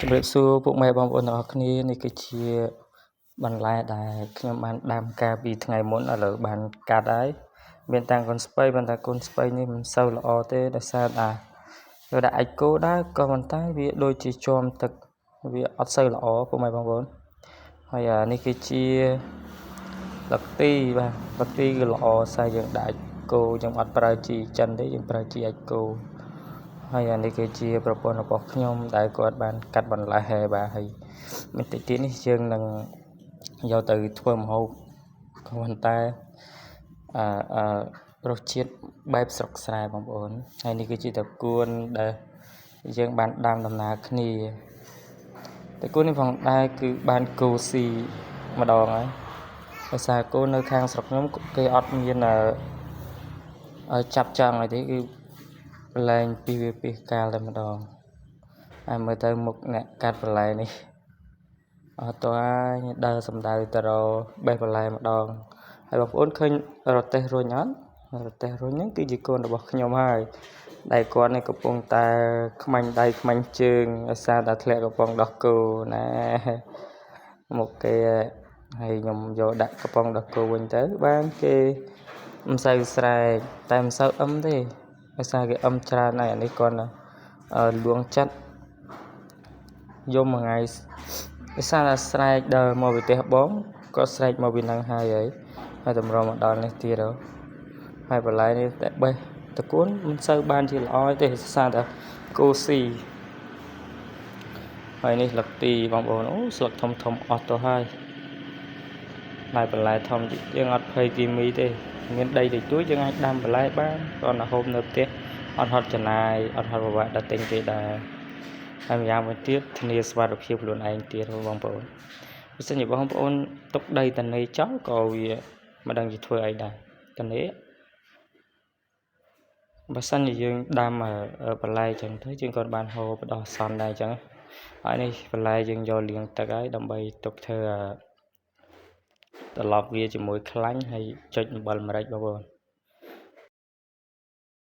ជម្រាបសួរពុកម៉ែបងប្អូនទាំងអស់គ្នានេះគឺជាបន្លែដែលខ្ញុំបានដាំកាលពីថ្ងៃមុនឥឡូវបានកាត់ហើយមានតាំងកូនស្ពៃប៉ុន្តែកូនស្ពៃនេះមិនសូវល្អទេដោយសារតែវាដាក់អាចគោដែរក៏ប៉ុន្តែវាដូចជាជាំទឹកវាអត់សូវល្អពុកម៉ែបងប្អូនហើយអានេះគឺជាលឹកទីបាទលឹកទីគឺល្អស្អីយើងដាក់អាចគោយើងអត់ប្រើជីចិនទេយើងប្រើជីអាចគោហើយអានេះគឺជាប្រពន្ធរបស់ខ្ញុំដែលគាត់បានកាត់បន្លែហើយបាទហើយបន្តិចទៀតនេះយើងនឹងយកទៅធ្វើម្ហូបក៏ប៉ុន្តែអឺអឺរសជាតិបែបស្រុកស្រែបងប្អូនហើយនេះគឺជាត្រកួនដែលយើងបានដាំដំណើរគ្នាត្រកួននេះផងដែរគឺបានគោស៊ីម្ដងហើយដោយសារគោនៅខាងស្រុកខ្ញុំគេអត់មានឲ្យចាប់ចង់អីទេគឺបន្លែងពីវាពីកាលតែម្ដងហើយមើលទៅមុខអ្នកកាត់បន្លែនេះអត់តើដើរសំដៅទៅរបេះបន្លែម្ដងហើយបងប្អូនឃើញរទេះរុញអត់រទេះរុញហ្នឹងគឺជាកូនរបស់ខ្ញុំហើយដែលគាត់នេះកំពុងតែខ្មាញ់ដៃខ្មាញ់ជើងដោយសារតែធ្លាក់កំប៉ុងដោះគោណែមុខគេហើយខ្ញុំយកដាក់កំប៉ុងដោះគោវិញទៅបានគេមិនសូវស្រែកតែមិនសូវអឹមទេដោយសារគេអឹមច្រើនហើយអានេះគាត់លួងចិត្តយំមួយថ្ងៃដោយសារតែស្រែកដល់មកពីផ្ទះបងក៏ស្រែកមកពីនឹងហើយហើយហើយតម្រុំមកដល់នេះទៀតហើយបន្លែនេះតែបេះតកួនមិនសូវបានជាល្អទេដោយសារតែគោស៊ីហើយនេះស្លឹកទីបងប្អូនអូស្លឹកធំធំអស់ទៅហើយហើយបន្លែធំយើងអត់ភ័យគីមីទេមានដីតិចតួចយើងអាចដាំបន្លែបានគ្រាន់តែហូបនៅផ្ទះអត់ហត់ចំណាយអត់ហត់ពិបាកដល់ទិញគេដែរហើយម្យ៉ាងវិញទៀតធានាសុវត្ថិភាពខ្លួនឯងទៀតបងប្អូនបើសិនជាបងប្អូនទុកដីតនេចោលក៏វាមិនដឹងជាធ្វើអីដែរតនេបើសិនជាយើងដាំបន្លែចឹងទៅយើងក៏បានហូបបដោះអាសន្នដែរចឹងហើយនេះបន្លែយើងយកលាងទឹកហើយដើម្បីទុកធ្វើត្រឡប់វាជាមួយខ្លាញ់ហើយចុចអំបិលម្រេចបងប្អូន